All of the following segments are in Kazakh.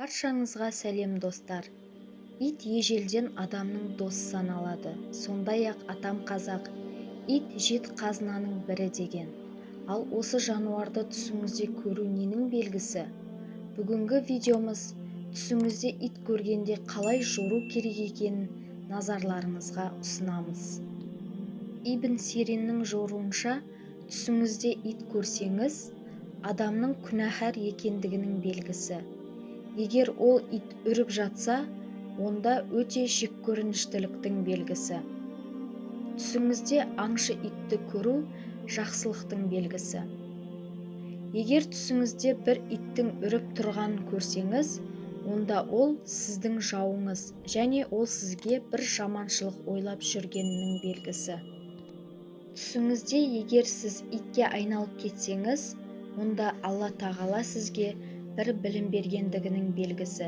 Баршаңызға сәлем, достар! Ит ежелден адамның досы саналады. Сондай-ақ атам қазақ «Ит – жеті қазынаның бірі» деген. Ал осы жануарды түсіңізде көру ненің белгісі? Бүгінгі видеомыз түсіңізде ит көргенде қалай жору керек екенін назарларыңызға ұсынамыз. Ибн Сириннің жоруынша, түсіңізде ит көрсеңіз, адамның күнәһар екендігінің белгісі. Егер ол ит үріп жатса, онда өте жеккөрініштіліктің белгісі. Түсіңізде аңшы итті көру – жақсылықтың белгісі. Егер түсіңізде бір иттің үріп тұрғанын көрсеңіз, онда ол сіздің жауыңыз және ол сізге бір жаманшылық ойлап жүргенінің белгісі. Түсіңізде егер сіз итке айналып кетсеңіз, онда Алла Тағала сізге бір білім бергендігінің белгісі,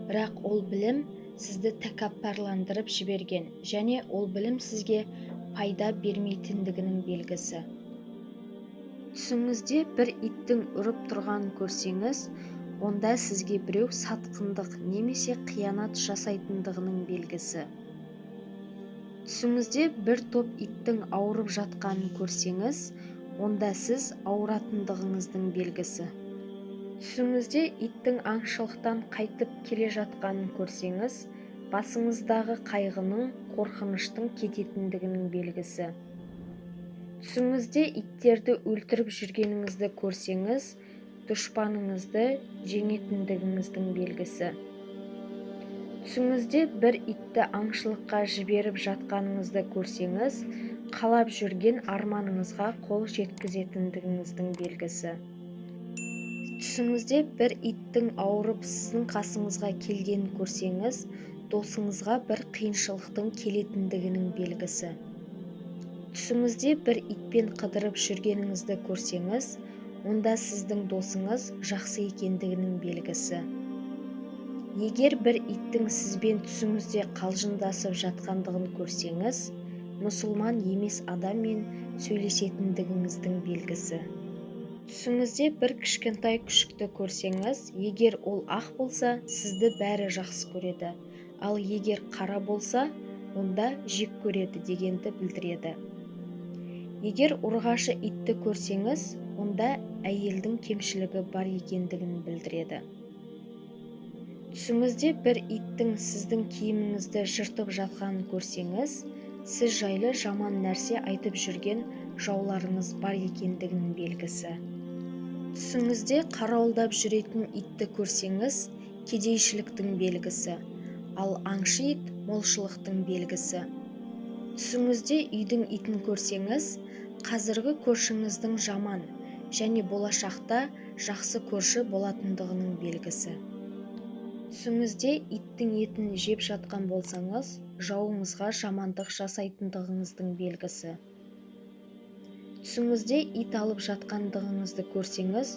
бірақ ол білім сізді тәкаппарландырып жіберген және ол білім сізге пайда бермейтіндігінің белгісі. Түсіңізде бір иттің үріп тұрғанын көрсеңіз, онда сізге біреу сатқындық немесе қиянат жасайтындығының белгісі. Түсіңізде бір топ иттің ауырып жатқанын көрсеңіз, онда сіз ауыратындығыңыздың белгісі. Түсіңізде иттің аңшылықтан қайтып келе жатқанын көрсеңіз, басыңыздағы қайғының, қорқыныштың кететіндігінің белгісі. Түсіңізде иттерді өлтіріп жүргеніңізді көрсеңіз, дұшпаныңызды жеңетіндігіңіздің белгісі. Түсіңізде бір итті аңшылыққа жіберіп жатқаныңызды көрсеңіз, қалап жүрген арманыңызға қол жеткізетіндігіңіздің белгісі. Түсіңізде бір иттің ауырып, сіздің қасыңызға келгенін көрсеңіз, досыңызға бір қиыншылықтың келетіндігінің белгісі. Түсіңізде бір итпен қыдырып жүргеніңізді көрсеңіз, онда сіздің досыңыз жақсы екендігінің белгісі. Егер бір иттің сізбен түсіңізде қалжыңдасып жатқандығын көрсеңіз, мұсылман емес адаммен сөйлесетіндігіңіздің белгісі. Түсіңізде бір кішкентай күшікті көрсеңіз, егер ол ақ болса, сізді бәрі жақсы көреді, ал егер қара болса, онда жек көреді дегенді білдіреді. Егер ұрғашы итті көрсеңіз, онда әйелдің кемшілігі бар екендігін білдіреді. Түсіңізде бір иттің сіздің киіміңізді жыртып жатқанын көрсеңіз, сіз жайлы жаман нәрсе айтып жүрген жауларыңыз бар екендігінің белгісі. Түсіңізде қарауылдап жүретін итті көрсеңіз, кедейшіліктің белгісі, ал аңшы ит – молшылықтың белгісі. Түсіңізде үйдің итін көрсеңіз, қазіргі көршіңіздің жаман және болашақта жақсы көрші болатындығының белгісі. Түсіңізде иттің етін жеп жатқан болсаңыз, жауыңызға жамандық жасайтындығыңыздың белгісі. Түсіңізде ит алып жатқандығыңызды көрсеңіз,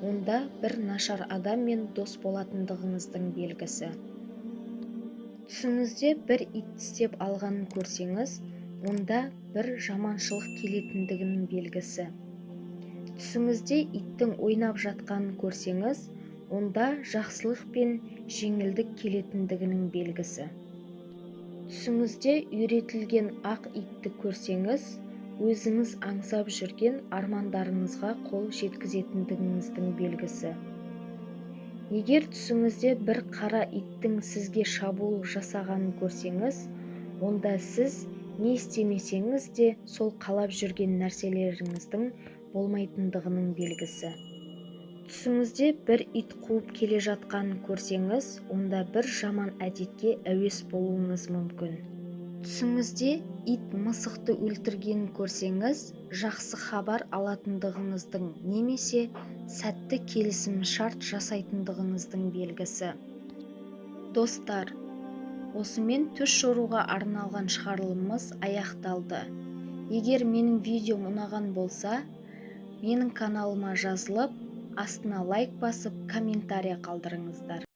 онда бір нашар адаммен дос болатындығыңыздың белгісі. Түсіңізде бір ит тістеп алғанын көрсеңіз, онда бір жаманшылық келетіндігінің белгісі. Түсіңізде иттің ойнап жатқанын көрсеңіз, онда жақсылық пен жеңілдік келетіндігінің белгісі. Түсіңізде үйретілген ақ итті көрсеңіз, өзіңіз аңсап жүрген армандарыңызға қол жеткізетіндігіңіздің белгісі. Егер түсіңізде бір қара иттің сізге шабуыл жасағанын көрсеңіз, онда сіз не істемесеңіз де, сол қалап жүрген нәрселеріңіздің болмайтындығының белгісі. Түсіңізде бір ит қуып келе жатқанын көрсеңіз, онда бір жаман әдетке әуес болуыңыз мүмкін. Түсіңізде ит мысықты өлтіргенін көрсеңіз, жақсы хабар алатындығыңыздың немесе сәтті келісім-шарт жасайтындығыңыздың белгісі. Достар, осымен түс жоруға арналған шығарылымымыз аяқталды. Егер менің видеом ұнаған болса, менің каналыма жазылып, астына лайк басып, комментарий қалдырыңыздар.